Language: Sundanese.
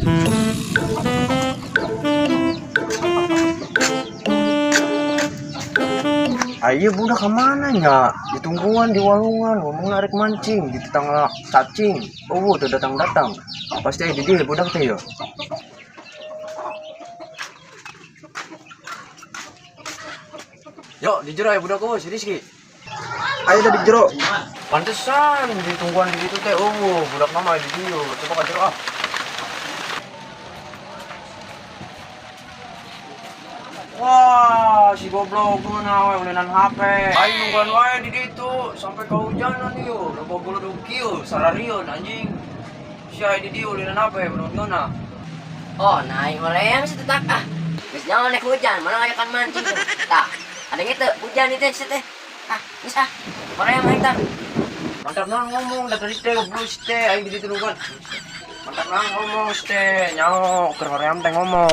Ayo budak kemana nya? Ditungguan di walungan, ngomong narik mancing di tetangga cacing. Oh, tuh datang-datang. Pasti aya di dieu budak teh yo. Yo, di jero aya budak eueuh si Rizky. Ayo dah di jero. Pantesan ditungguan di situ teh eueuh, budak mah di dieu. Coba ka jero ah. Wah, si goblok geuna we ulinan HP. Aing nungguan wae di ditu sampai kehujanan ieu. Loba guludug kieu, sararieun anjing. Si aya di dieu ulinan HP menurut geuna. Oh, naik hoream sih tetap ah. Geus nyaho nek hujan, mana ngajakan mancing tuh. Tah, ada gitu, hujan itu sih teh. Ah, geus ah. Hoream aing tah. Mantap nang ngomong da tadi teh goblok si teh aing di ditu nungguan. Mantap nang ngomong si teh, nyaho keur hoream teh ngomong.